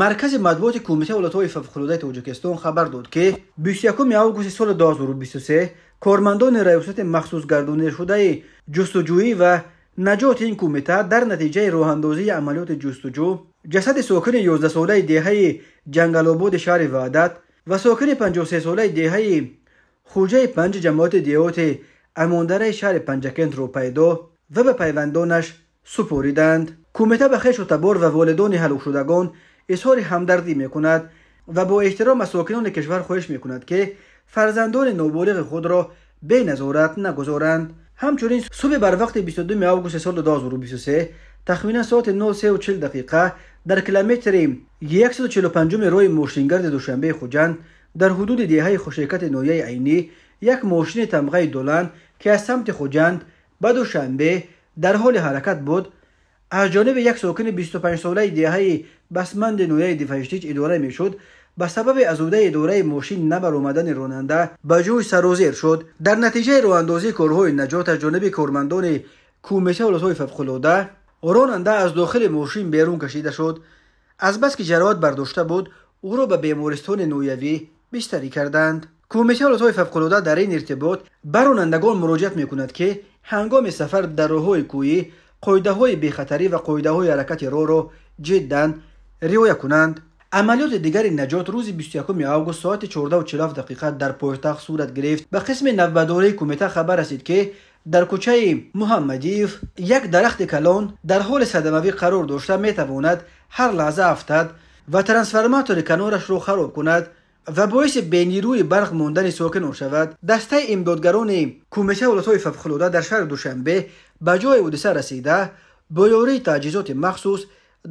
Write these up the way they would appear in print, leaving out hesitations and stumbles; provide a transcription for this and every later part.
Маркази матбуоти Кумитаи ҳолатҳои фавқулодаи Тоҷикистон хабар дод, ки 21 августи соли 2023 кормандони раёсати махсусгардонидашудаи ҷустуҷӯӣ ва наҷоти ин кумита дар натиҷаи роҳандозии амалиёти ҷустуҷӯ ҷасади сокини 11-солаи деҳаи Ҷангалободи шаҳри Ваҳдат ва сокини 53-солаи деҳаи Хуҷаи Панҷи ҷамоати деҳоти Амондараи шаҳри Панҷакентро пайдо ва ба пайвандонаш супориданд. Кумита ба хешу табор ва волидони ҳалокшудагон изҳори ҳамдардӣ мекунад ва бо эҳтиром аз сокинони кишвар хоҳиш мекунад, ки фарзандони ноболиғи худро беназорат нагузоранд. Ҳамчунин субҳи барвақти 22 августи соли 2023 тахминан соати 03:40 дар километри 145 роҳи мошингарди Душанбеи Хуҷанд дар ҳудуди деҳаи Хушекати ноҳияи Айнӣ як мошини тамғаи Долан, ки аз самти Хуҷанд ба Душанбе дар ҳоли ҳаракат буд, аз ҷониби як сокини 25-солаи деҳаи Басманди ноҳияи Дифаштич идора мешуд, ба сабаби аз ӯҳдаи идораи мошин набаромадани ронанда ба ҷӯй сарозер шуд. Дар натиҷаи роҳандозии корҳои наҷот аз ҷониби кормандони Кумитаи ҳолатҳои фавқулода ронанда аз дохили мошин берун кашида шуд. Азбаски ҷароҳат бардошта буд, ӯро ба бемористони ноҳиявӣ бистарӣ карданд. Кумитаи ҳолатҳои фавқулода дар ин иртибот ба ронандагон муроҷиат мекунад, ки ҳангоми сафар дар роҳҳои кӯҳӣ қоидаҳои бехатарӣ ва қоидаҳои ҳаракати роҳро ҷиддан риоя кунанд. Амалиёти дигари наҷот рӯзи 21 август соати 14:47 дар пойтахт сурат гирифт. Ба қисми навбатдории кумита хабар расид, ки дар кӯчаи Муҳаммадиев як дарахти калон дар ҳоли садамавӣ қарор дошта метавонад ҳар лаҳза афтад ва трансформатори канорашро хароб кунад ва боиси бенирӯи барқ мондани сокинон шавад. Дастаи имдодгарони Кумитаи ҳолатҳои фавқулода дар шаҳри Душанбе ба ҷои ҳодиса расида бо ёрии таҷҳизоти махсус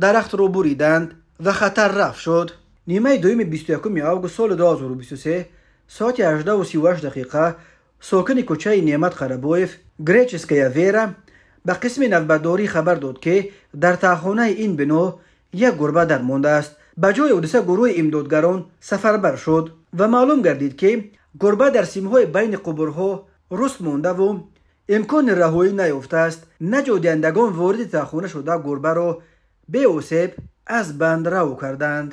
дарахтро буриданд ва хатар рафъ шуд. Нимаи дуюми 21 август соли 2023 соати 18:38 сокини кӯчаи Неъмат Қарабоев Греческая Вера ба қисми навбатдорӣ хабар дод, ки дар таҳхонаи ин бино як гурба дармондааст. Ба ҷои ҳодиса гурӯҳи имдодгарон сафарбар шуд ва маълум гардид, ки гурба дар симҳои байни қубурҳо руст мондаву имкони раҳоӣ наёфтааст. Наҷотдиҳандагон вориди таҳхона шуда гурбаро беосеб аз банд раҳо карданд.